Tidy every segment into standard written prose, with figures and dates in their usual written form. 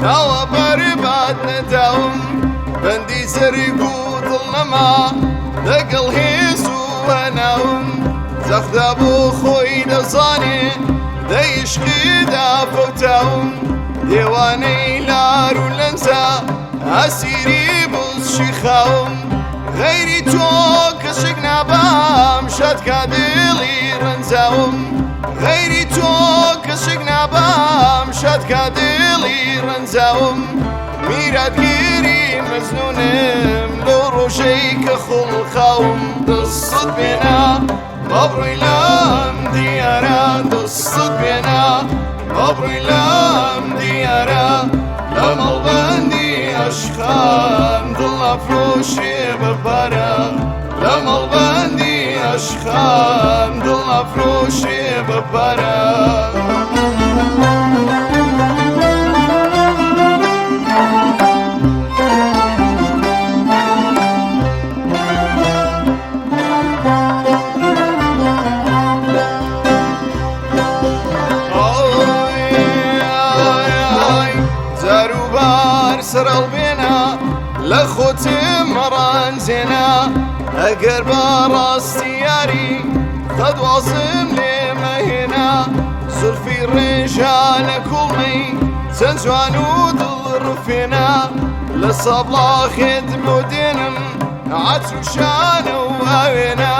تاوە بەرباد نەداوم، بەندی زەرگ و دڵ نەما لەگەڵ هێز و هەناوم. زەخدا بۆ خۆی دەزانێ دە عیشقیدا فەوتاوم، دێوانەی لار و لەنجە ئەسیری بوزشی خاوم. غەیری تۆ کەسێک نابام شاد کا دڵی ڕەنجاوم، غەیری تۆ کەسێک نابام شاد کا دڵی ڕەنجاوم. میراتگیری مەجنونم لەو ڕۆژەی کە خوڵقاوم. دەستت بێنە بەبڕووی لام دیارە، دەستت بێنە بەبڕووی لام دیارە، لە مەڵبەندی ئەشخان دڵ ئەفرۆشێ بە پارە، لە مەڵبەندی ئەشخان دڵ ئەفرۆشێ بە پارە. جاروبار سەرەڵبێنە لە خۆتم مەڕانجێنە، ئەگەر بە ڕاستی یاری قەت وازم لێ مەهێنا. زولفی ڕێژە لە کوڵمەی چەند جوان و دڵ ڕفێنە، لە سابڵاخێت بۆ دێنم عەتر و شانە و ئاوێنە.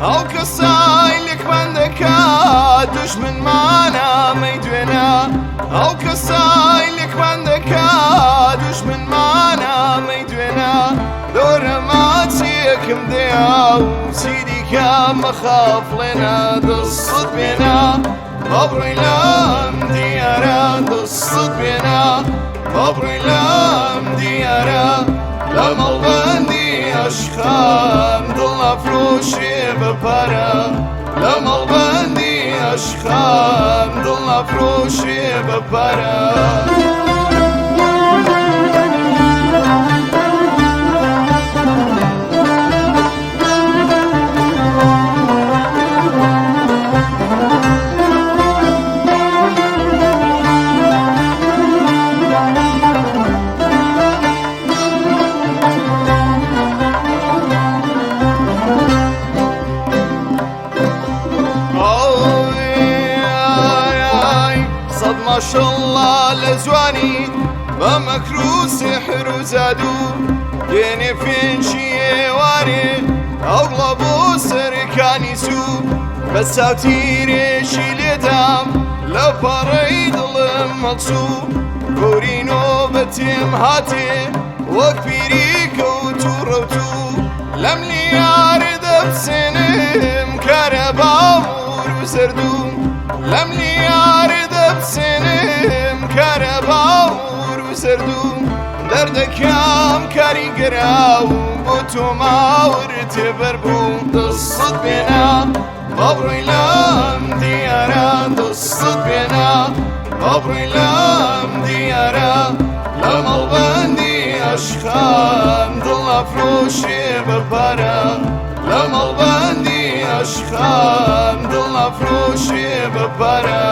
ئەو کەسای لێکمان دەکا دوژمنمانە مەیدوێنە، ئەو کەسای لێکمان دەکا دوژمنمانە مەیدوێنە. دۆرە ماچێکم دێیا و چی دیکە مەخافڵێنە، دەستت بێنە بەبڕووی لام دیارە، دەستت بێنە بەبڕووی لام دیارە، لە مەڵبەندی ئەشخان دڵ ئەفرۆشێ بە پارە، لە مەڵبەندی ئەشخان دڵ ئەفرۆشێ بە پارە. سەد ماشەڵڵا لە جوانی بە مەکر و سیحر و جادوو، دێنێ فێنکی ئێوارێ ئەوڵە بۆ سەرکانی چوو، بە چاوتیرێکی لێدام لە پەڕەی دڵم هەڵچوو. گۆرینۆ بە تێم هاتێ وەک پیری کەوت و ڕەوتوو، لەم لیار دەبسێنم کارەبا مور و زەردوو، لەم لیار دەبسێنم کارەبا مور و زەردوو. دەردەکەم کاریگەرا و بۆ تۆ ماور تێبەر بوو. دەستت بێنە بەبڕووی لام دیارە، دەستت بێنە بەبڕووی لام دیارە، لە مەڵبەندی ئەشخان دڵ ئەفرۆشێ بە پارە، لە مەڵبەندی ئەشخان دڵ ئەفرۆشێ بە پارە.